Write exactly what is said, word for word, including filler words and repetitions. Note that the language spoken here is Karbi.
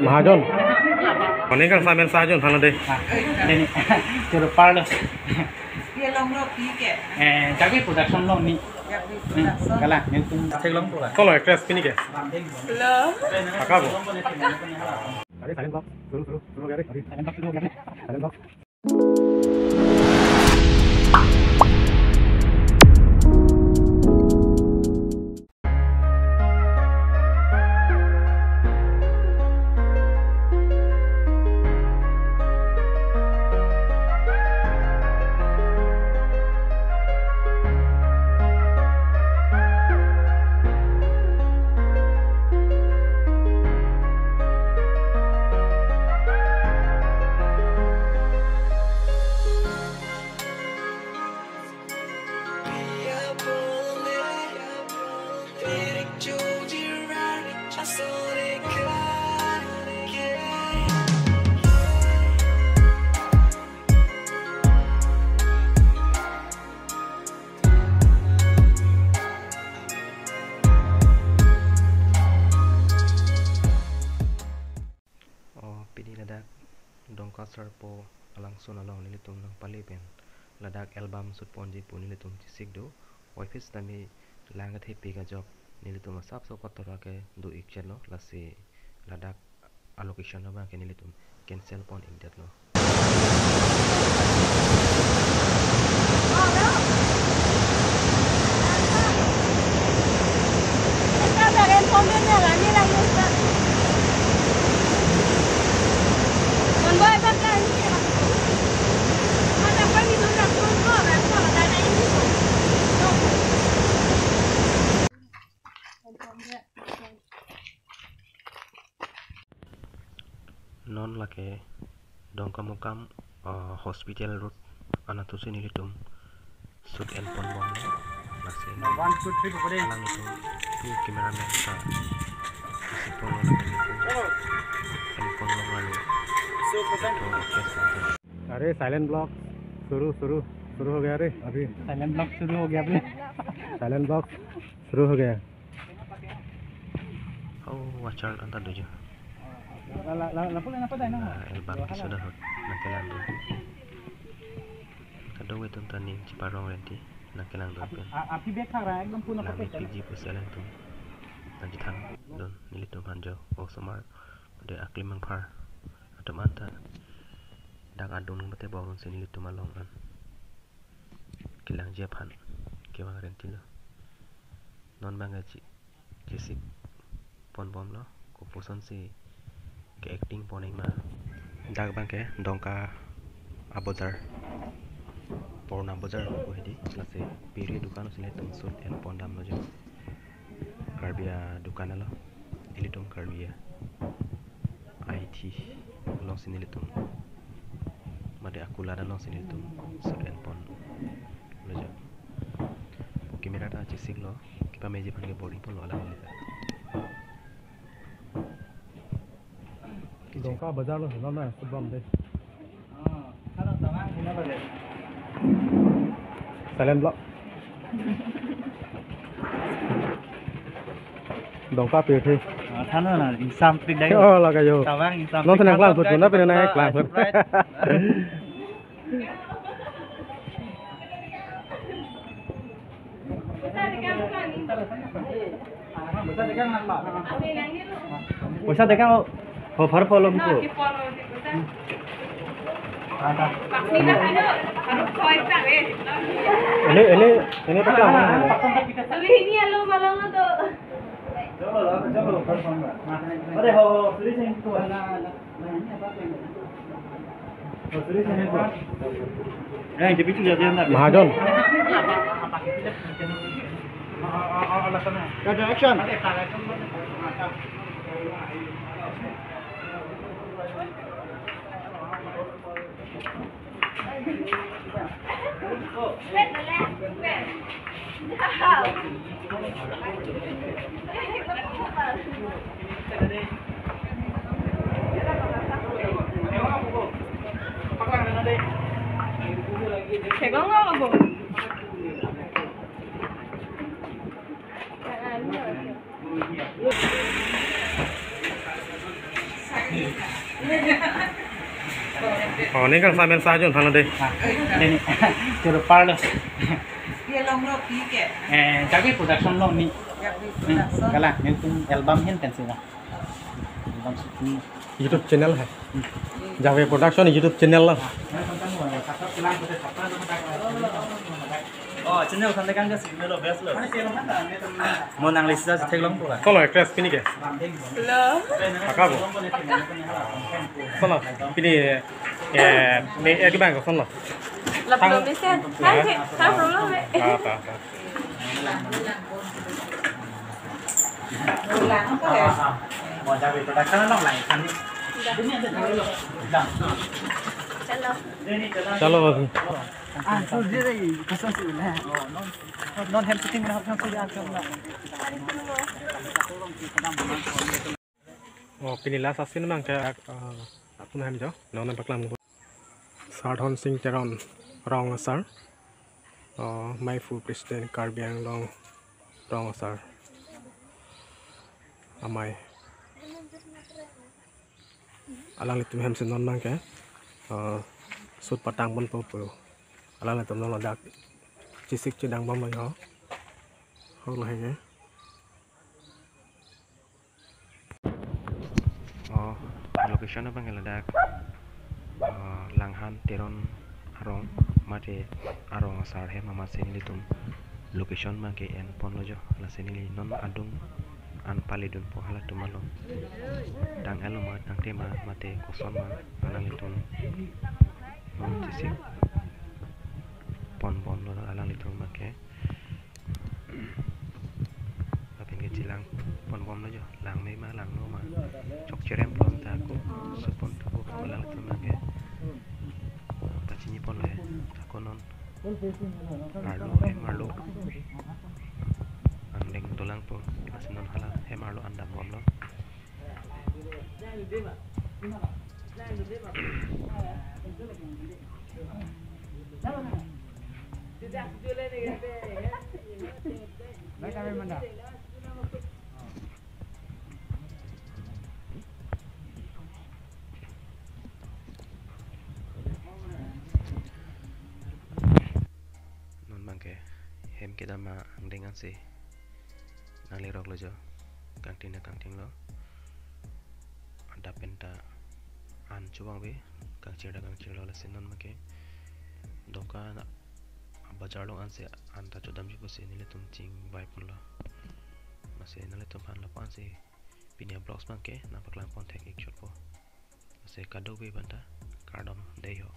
Mahajon. Kone kang samen sajon phano de. Ini, choro parlo. Dia long lo pi ke. Eh, Jagvi Production lo ni. Jagvi Production. Kala, ni tum. Kolo actress pini ke? Hello. Paka bo. Are silent block. Suru, suru, suru gaya re. Silent block, suru gaya re. Silent block. O, pini ladak Dongka Sarpo alangsun along nelitum nangpale pen ladak album shoot ponji pu nelitum chesik do. Office tame lang kethepi kejok, nelitum asapso kotor ke do-ik chotlo, lasi ladak a location abang ke nelitum cancel pon-ik detlo. Non lake Dongkamukam, ah, hospital road anatthu si nelitum shoot en ponbomlo. Lasi non one, two, three, four, alangtum two cameraman ta isi ponlo lake nelitum en ponlo malu. Are silent block shuru, shuru, shuru ho gaya re abhi. Silent block shuru ho gaya bole. Silent block shuru ho gaya. Oh, achar anta dojo. La, la, la, la pula napa dai na? Ah, album keso dak ahut nangkelangdun. Kadokave atum ta ning cheparong renti nangkelangdun pen. Api, a-, api bek thak ra ekdom puna lang pakai pikji pu si alangtum nangchethandun nelitum aphan jo osomar de aklim angphar atum anta dak adung mate bong si nelitum along an kelangji aphan kevang rentilo. Non bang ke che-, chesik ponbomlo, kopuson si ke acting pon-ik ma. Dak bang ke Dongka abojar, Purna Bazar pu hedi, lasi piri dukan si nelitum shoot en pondamlo jo. Karbi adukan lo, ilitum Karbi a-, I T along si nelitum mate akulat along si nelitum shoot en ponlo jo. Camera ta chesiklo, kepameji aphan ke boring ponlo alang neli ta. Dongka bazar lo, non na shoot bom de. Silent block. Dongka pirthe. Ah, than-o na, ingsam pik dai. Oh, lake jo. Tabang ingsam. Non pik than nang klang thot, non pik nang klang thot. Surprise. Poisa dekang, ho, phar pholom ko. Ele, ele, ele tak lama. Are ho, ho, suri sing ko. Mahajon. Action. Oh, ningkan samen sa jun phano de. Ah, ini. Choro parlo. Dia long lo pi ke. Eh, Jagwe Production lo ni. Jagwe Production. Kalang, nelitum album hin pensi ba. Album shooting. YouTube channel hai. Jagwe Production YouTube channel lo. Oh, channel khan de kan ke signal lo best lo. Mo nang list theklong pura. Solo actress pini ke. Hello. Thaka bo. Solo pini, eh, ni eh kibang ko solo. Lap lo mesen. Hai, hai, problem eh. Ah, ah, ah. Chalo. Chalo abhi. Non hem shooting na, hem shooting na. Oh, pini last asin mang ke, ah, apun hem jo, non paklang. Sardhon Singh Teron rong asar. Oh, Maiphu President Karbi Anglong rong asar. Amei. Alanglitum hem si non mang ke, eh, shoot patang ponpo pu. Alanglitum non ladak chesik chedang bomlo ho. Ho lahai ke. Oh, location abang ke ladak. Eh, Langhan Teron arong, mate arong asar hem amatsi nelitum location abang ke en ponlo jo, lasi neli non adung an pale dunpo halatum along. Tang elo ma, tangte ma, mate koson ma, alanglitum non chesik pon ponlo alanglitum abang ke. Lapen ke chelang pon bomlo jo, lang me ma, lang no ma. Chok cherem plon ta ko, shoot pon thupo alanglitum abang ke. Pachini ponlo he, ako non. Arlo, hem arlo. Angdeng dolangpo, lasi non hala hem arlo an dam bomlo. Non abang ke hem kedam angdeng ansi nanglerok lo jo, kangting na kangting lo. Adap pen ta an chubang be, kangchir ta kangchir lo, lasi non abang ke dokan bajar along ansi an ta chodam ji pusi nelitum chingvai ponlo. Lasi nanglitum aphan lapu ansi pini a vlogs abang ke nangpaklang pon thek ik chotpo. Lasi kadokave aphanta kardom dei ho.